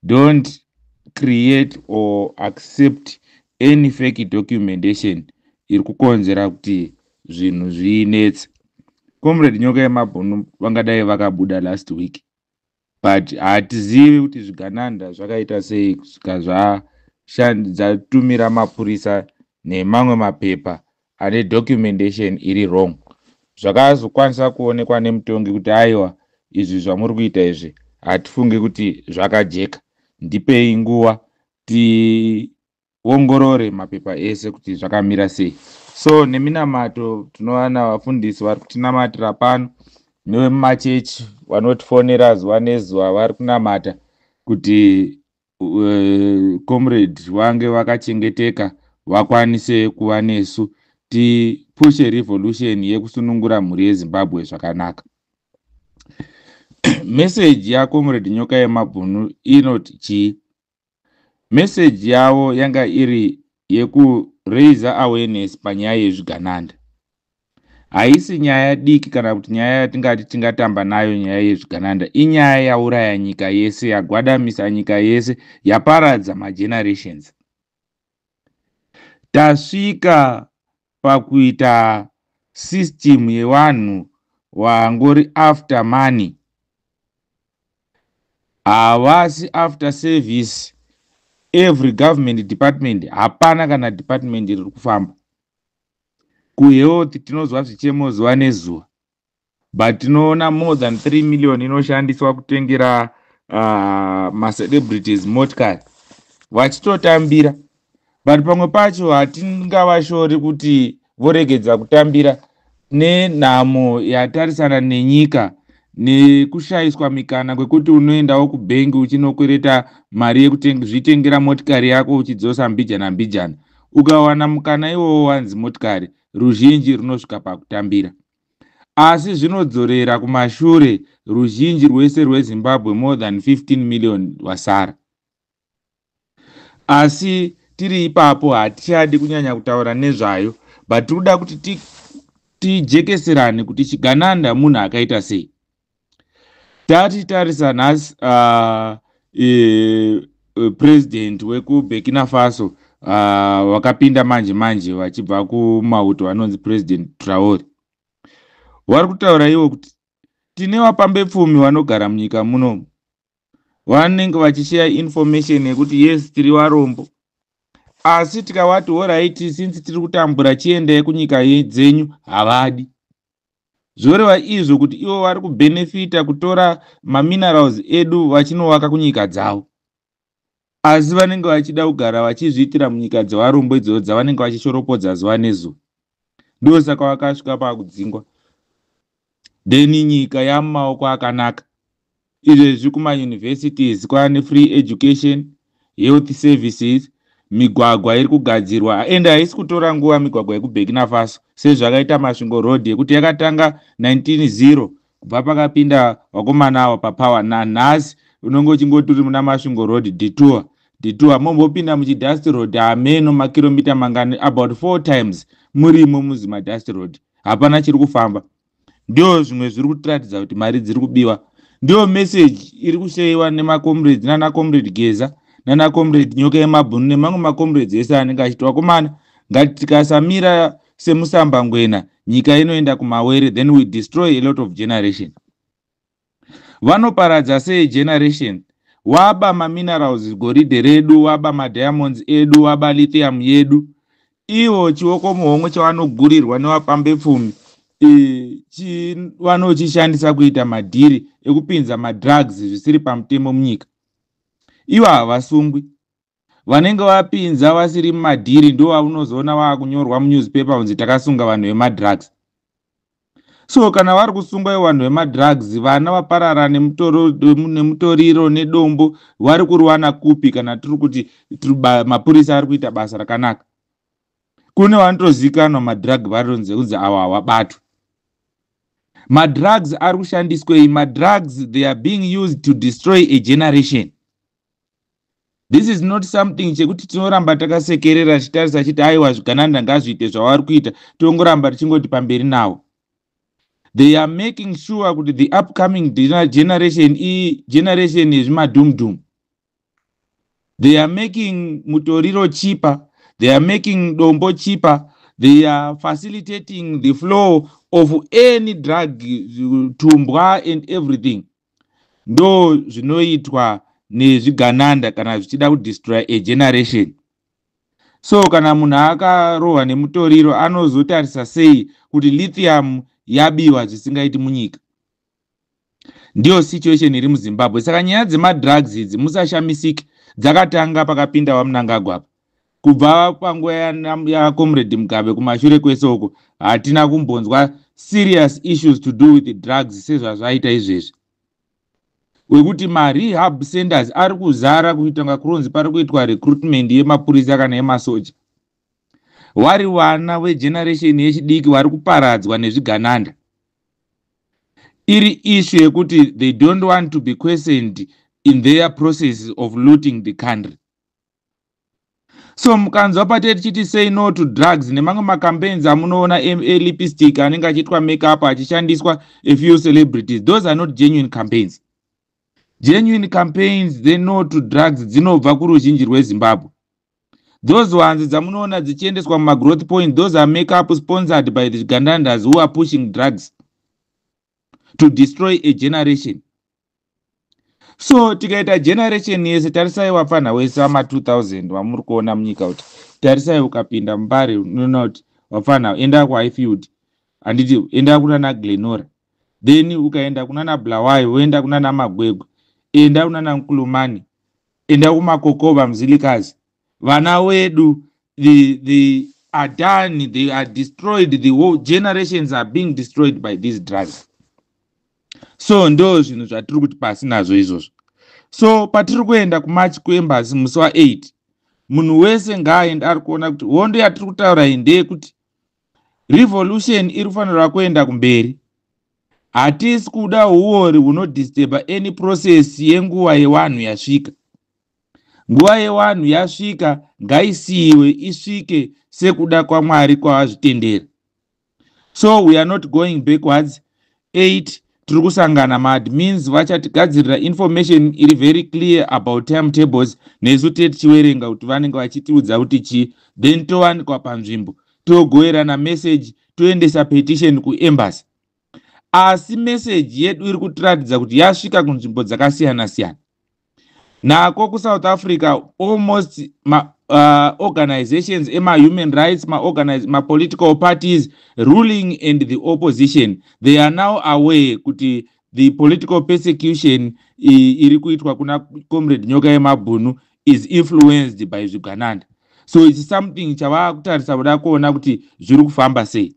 Don't create or accept any fake documentation iri kukonzera kuti zvinhu zvinetse. Comrade Nyoka Yemabhunu vangadai vakabuda last week, but hatizivi kuti zvigananda zvakaita sei kusvika zvatumira mapurisa nemamwe mapepa ane documentation iri wrong. Zvakazokwanisa kuonekwa nemutongi kuti aiwa, izvi zvamuri kuita izvi hatifungi kuti zvakajeka, ndipei nguva tiongorore mapepa ese kuti zvakamira sei. So neminamato, tinowana vafundisi vari kutinamatira pano nevemumachechi vanotifonera zuva nezuva, vari kunamata kuti comrade vange vakachengeteka, vakwanise kuva nesu tipushe revolution yekusunungura mhuri yeZimbabwe zvakanaka. Meseji yacomrade Nyoka Yemabhunu inoti chii? Meseji yavo yanga iri yekuraisa awareness panyaya yezvigananda. Haisi nyaya diki kana kuti nyaya yatingati tingatamba nayo. Nyaya yezvigananda inyaya yauraya nyika yese, yagwadamisa nyika yese, yaparadza magenerations. Tasvika pakuita system yevanhu vangori after money, havasi after service. Every government department, hapana kana department riri kufamba. Kuhealth tinozwa zvichemo zuva nezuva, but tinoona more than 3 million inoshandiswa kutengera macelebrities motikari vachitotambira. But pamwe pacho hatingavashori kuti voregedza kutambira nenhamo yatarisana nenyika nekushayiswa mikana kwekuti unoendawo kubhengi uchinokwereta mari yekuzvitengera motikari yako uchidzosa mbijana mbijana. Ukawana mukana iwowo wanzi motikari, ruzhinji runosvika pakutambira, asi zvinodzorera kumashure ruzhinji rwese rweZimbabwe, more than 15 million wasara. Asi tiri ipapo, hatichadi kunyanya kutaura nezvayo, but tiri kuda kuti tijekeserane kuti chigananda munhu akaita sei. Tatitarisa nhasi, president wekuBurkina Faso wakapinda manje manje vachibva kumauto, vanonzi President Traore, vari kutaura ivo kuti tine vapambepfumi vanogara munyika munomu, vanenge vachisheya information yekuti yes, tiri varombo, asi tikavati alright, since tiri kutambura, chiendai kunyika dzenyu, havadi. Zvoreva izvo kuti ivo vari kubhenefita kutora maminerals edu vachinovaka kunyika dzavo, asi vanenge vachida kugara vachizviitira munyika dzevarombo idzodzo dzavanenge vachishoropodza zuva nezuva. Ndosaka vakasvika pakudzingwa. Then nyika yamumaoko akanaka. Izvezvi kumauniversities kwaane free education, health services, migwagwa iri kugadzirwa, ende haisi kutora nguva migwagwa yekuBurkina Faso sezvakaita Masvingo Road yekuti yakatanga 190 kubva pakapinda vakomana ava papower. Nanhasi unonge uchingoti uri muna Masvingo Road, detour, detour, mombopinda muchidust road, hameno makiromita mangani, about four times murimo muzimadust road, hapana chiri kufamba. Ndio zvimwe zviri kutiratidza kuti mari dziri kubiwa. Ndiyo meseji iri kusheyiwa nemacomrades, nana Comrade Geza, nana Comrade Nyoka Yemabhunu nemamwe macomrades ese anenge achiti, "Vakomana, ngati tikasamira semusambangwena, nyika inoenda kumawere." Then we destroy a lot of generation. Vanoparadza sei generation? Waba maminerals, goridhe redu, waba madiamonds edu, waba lithium yedu. Ivo chioko muhomwe chavanogurirwa nevapambepfumi vanochishandisa kuita madhiri ekupinza madrugs zvisiri pamutemo munyika. Ivo havasungwi. Vanenge vapinza vasiri mumadhiri ndo vaunozoona vaakunyorwa munewspaper kunzi takasunga vanhu vemadrugs. So kana vari kusungwa ivo vanhu vemadrugs, vana vaparara nemutoriro nedombo vari kuriwana kupi? Kana tiri kuti mapurisa ari kuita basa rakanaka, kune vanotozivikanwa madrug baronze kunzi ava havabatwi. Madrugs ari kushandiswei? Madrugs, they are being used to destroy a generation. This is not something chekuti tinoramba takasekerera tichitarisa chiti aiwa, zvigananda ngazviite zvavari kuita, tongoramba tichingoti pamberi nawo. They are making sure kuti the upcoming generation igeneration yezvimadhumdhum. They are making mutoriro cheaper, they are making dombo cheaper, they are facilitating the flow of any drug, tumbwa and everything. Ndo zvinoitwa nezvigananda kana zvichida kudestroy a generation. So kana munhu akarohwa nemutoriro, anozotarisa sei kuti lithium yabiwa zvisingaiti munyika? Ndiyo situation iri muZimbabwe. Saka nyaya dzemadrugs idzi, musashamisike, dzakatanga pakapinda vaMnangagwa. Kubva panguva yaComrade Mugabe kumashure kwese uko, hatina kumbonzwa serious issues to do with drugs sezvazvaita izvezvi, wekuti marehab centers ari kuzara kuita kunga kuronzi pari kuitwa recruitment yemapurisa kana yemasoja. Vari vana vegeneration yechidiki vari kuparadzwa nezvigananda. Iri issue yekuti they don't want to be questioned in their process of looting the country. So mukanzwa pate tichiti "Say no to drugs" nemamwe macampaigns amunoona elipstick anenge achiitwa makeup achishandiswa a few celebrities, those are not genuine campaigns. Genuine campaigns, the no to drugs, dzinobva kuruzhinji rweZimbabwe. Those ones dzamunoona dzichiendeswa mumagrowth point, those are makeup sponsored by the gandandas who are pushing drugs to destroy a generation. So tikaita generation yese, tarisai wapfanha wese vama2000 vamuri kuona munyika kuti, tarisai, ukapinda muMbare unoona kuti wapfanha, enda kuHighfield, handiti? Enda kunana Glenora, then ukaenda kunana Bulawayo, woenda kunana Magwegwe, enda kunana Nkulumane, enda kuMakokoba, Mzilikazi. Vana wedu, the are done, they are destroyed. The whole generations are being destroyed by these drugs. So ndo zvinhu zvatiri kuti pasi nazvo izvozvo. So patiri kuenda kumarch kuembassy musi wa8, munhu wese ngaaende ari kuona kuti hondo yatiri kutaura iyi ndeyekuti revolution iri kufanirwa kuenda kumberi. Hatisi kuda uori hunodisturba any process yenguva yewanhu yasvika. Nguva yewanhu yasvika, ngaisiyiwe isvike sekuda kwaMwari kwavazvitendera. So we are not going backwards. 8 tiri kusangana. Maadmins vachatigadzirira information iri very clear about timetables. Nesu tee tichiverenga kuti vanenge vachitiudza kuti chii, then towanikwa panzvimbo, togoverana message, toendesa petition kuembassy. Asi meseji yedu iri kutiratidza kuti yasvika kunzvimbo dzakasiyana-siyana. Nako kuSouth Africa, almost ma organizations emahuman rights, mapolitical parties ruling and the opposition, they are now aware kuti the political persecution iri kuitwa kuna Comrade Nyoka Yemabhunu is influenced by zvigananda. So it's something chavaa kutarisa kuda kuona kuti zviri kufamba sei.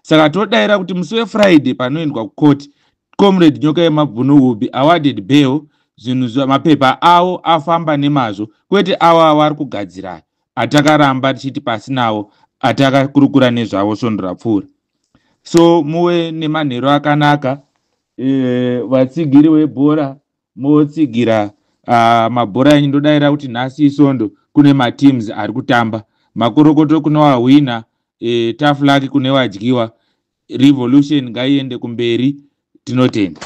Saka todayira kuti musi weFriday panoendwa kukoti, Comrade Nyoka Yemabhunu will be awarded bail. Zvinhu, mapepa avo afamba nemazvo, kwete avo avari kugadzira atakaramba tichiti pasinawo, atakakurukura nezvavo svondo rapfuura. So muve nemanhero akanaka. Vatsigiri webhora, motsigira mabhora enyu. Ndodayira kuti nhasi isondo, kune mateams ari kutamba. Makorokoto kune wahwina, tough luck kune wadyiwa. Revolution ngaiende kumberi. Tinotenda.